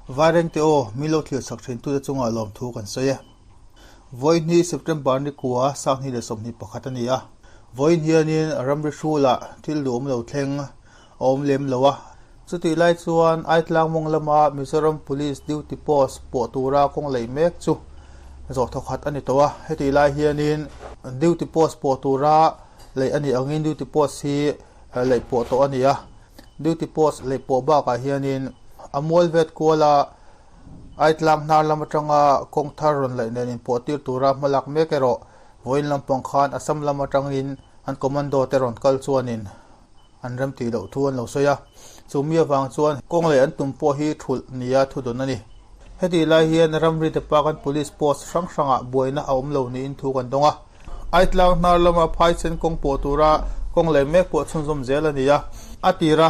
Vairengte aw, min lo thlir chak thintute chungah lawmthu kan sawi e. Vawiin hi September ni kua 2021 a ni a. Vawiin hianin ramri hrulah thil duhawm lo thleng a awm lem lo a. Chutih lai chuan Aitlang mawng lama Mizoram Police Duty Post pawh tura kawng lei mek chu zawh thawkhat a ni tawh a. Hetih lai hianin Duty Post pawh tura lei a nih angin Duty Post hi leih pawh tawh a ni a. Duty Post leih pawh bakah hianin a mual vet kuala Aitlang hnar lam atanga kawng thar rawn laih nen inpawh tir tura hmalak mek erawh vawiin lampang khan Assam lam atangin an commando te rawn kal chuanin an rem tih loh thu an lo sawi a. Chu mi avang chuan kawng leh an tum pawh hi thulh nia thu dawn a ni. Hetih lai hian ramri department police post hrang hrangah buaina a awm lo niin thu kan dawng a. Aitlang hnar lama phaisen kawng pawh tura kawng leh mek pawh chhunzawm zel a ni a. A tira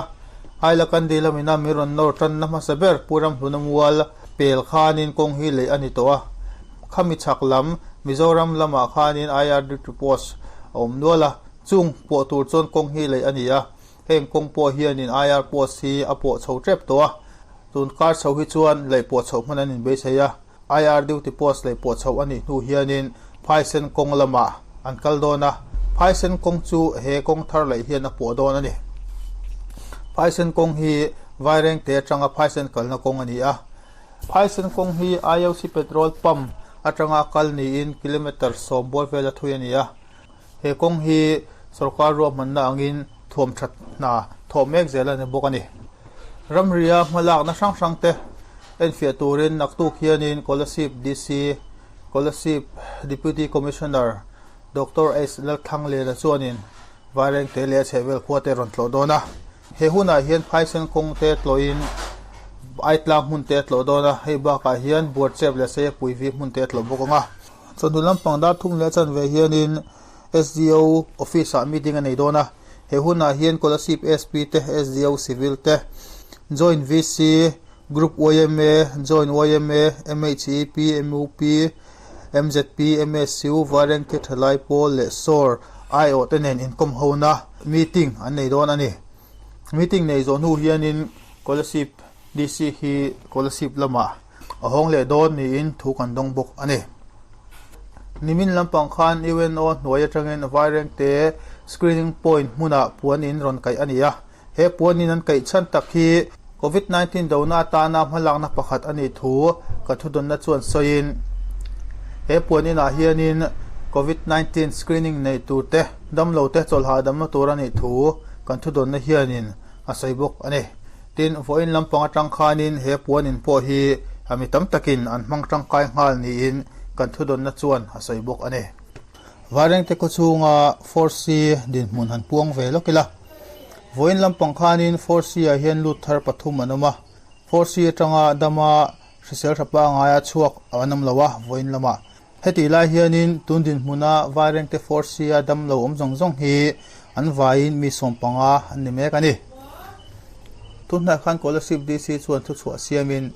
Hailakandi lamina min rawn nawr tanna hmasa ber Pu Ramhluna mual pel khanin kawng hi leih a ni tawh a. Khami chhak lam Mizoram lamah khanin IR duty post a awm nual a, chung pawh tur chuan kawng hi leih a ni a. Heng kawng pawh hianin IR post hi a pawh chho tep tawh a, tun kar chho hi chuan leih pawh chhoh hman an inbeisei a. IR duty post leh pawh chhoh a nih hnu hianin Phaisen kawng lamah an kal dawn a, Phaisen kawng chu he kawng thar leh hian a pawh dawn a ni. Phaisen kawng hi Vairengte atanga Phaisen kalna kawng a ni a. Phaisen kawng hi IOC petrol pump atanga kal niin kilometre 10 bawr vela thui a ni a. He kawng hi sorkar ruahmanna angin thuam that hna thawh mek zel a ni bawk a ni. Ramria hmalakna hrang hrang te enfiah turin naktuk hianin Kolasib DC, Kolasib Deputy Commissioner Doctor H Lalthlanglena chuanin Vairengte leh a chhehvel khua te rawn tlawh dawn a. He hunah hian phaisen kawng te tlawhin Aitlang hmun te a tlawh dawn a, hei bakah hian Buarchep leh Seiapuivi hmun te a tlawh bawk ang a. Chawhnu lampang dar thum leh a chanve hianin SDO office ah meeting a nei dawn a, he hunah hian Kolasib SP te, SDO Civil te, Joint VC, Group yma, Joint yma, MHEP, MUP, MZP, MSU, Vairengte Thalai Pawl leh SOR aiawh te nen inkawm hona meeting an nei dawn a ni. Meeting nei zawh hnu hianin Kolasib DC hi Kolasib lamah a hawng leh dawn niin thu kan dawng bawk a ni. Nimin lampang khan UNO hnuai atangin Vairengte screening point hmunah puan in rawn kaih a ni a. He puan in an kaih chhan tak hi Covid 19 dona atana hmalakna pakhat a nih thu ka thudawnna chuan sawiin he puan inah hianin Covid 19 screening nei tur te damlo te chawlhah damna tur a nih thu kan thudawnna hianin a sawi bawk a ni. Tin, vawiin lampang atang khanin he puan in pawh hi mi tam takin an hmang tangkai nghal niin kan thudawnna chuan a sawi bawk a ni. Vairengte khawchhunga Force dinhmun han puang ve lawk ila. Vawiin lampang khanin Force ah hian lut thar pathum an awm a. Force atanga dama hrisel tha pangaia chhuak an awm lo a vawiin lamah. Hetih lai hianin tun dinhmuna Vairengte Force a damlo awm zawng zawng hi an vaiin mi 15 an ni mek a ni. Tunhnai khan Kolasib DC chuan thuchhuah siamin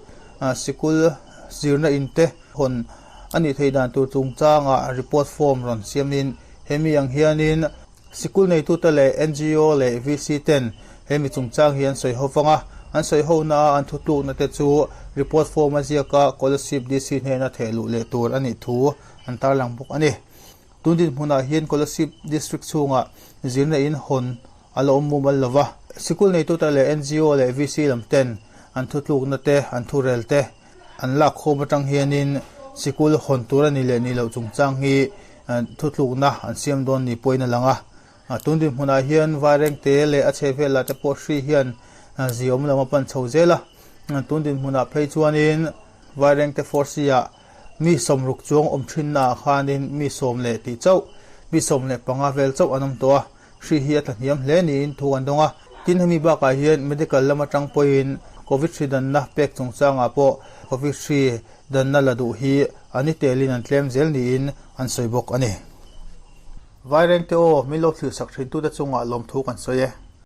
sikul zirna in te hawn a nih theih dan tur chungchangah report form rawn siamin hemi ang hianin Sikul neitute leh ngo leh VC ten he mi chungchang hi an sawi ho vang a, an sawi ho na a an thutlukna te chu report form a ziak a Kolasib DC hnena theh luh leh tur a nih thu an tarlang bawk a ni. Tun dinhmunah hian Kolasib District chhungah zirna in hawn a la awm mumal lo va, sikul neitute leh ngo leh VC lam ten an thutlukna te an thurel te an lak khawm atang hianin sikul hawn tur a ni leh ni loh chungchang hi thutlukna an siam dawn ni pawhin a lang a. Tun dinhmunah hian Vairengte leh a chhehvelah te pawh hri hian ziawm lam a pan chho zel a. Tun dinhmunah phei chuanin Vairengte Force ah mi 60 chuang awm thinnaah khanin mi 10 leh tih chauh, mi 15 vel chauh an awm tawh a. Hri hi a tlahniam hle niin thu an dawng a. Tin, hemi bakah hian medical lam atang pawhin Covid hri danna pek chungchangah pawh Covid hri danna la duh hi a ni telin an tlem zel niin an sawi bawk a ni. Vairengte aw, min lo thlirsak thintute chungah lawmthu kan sawi e.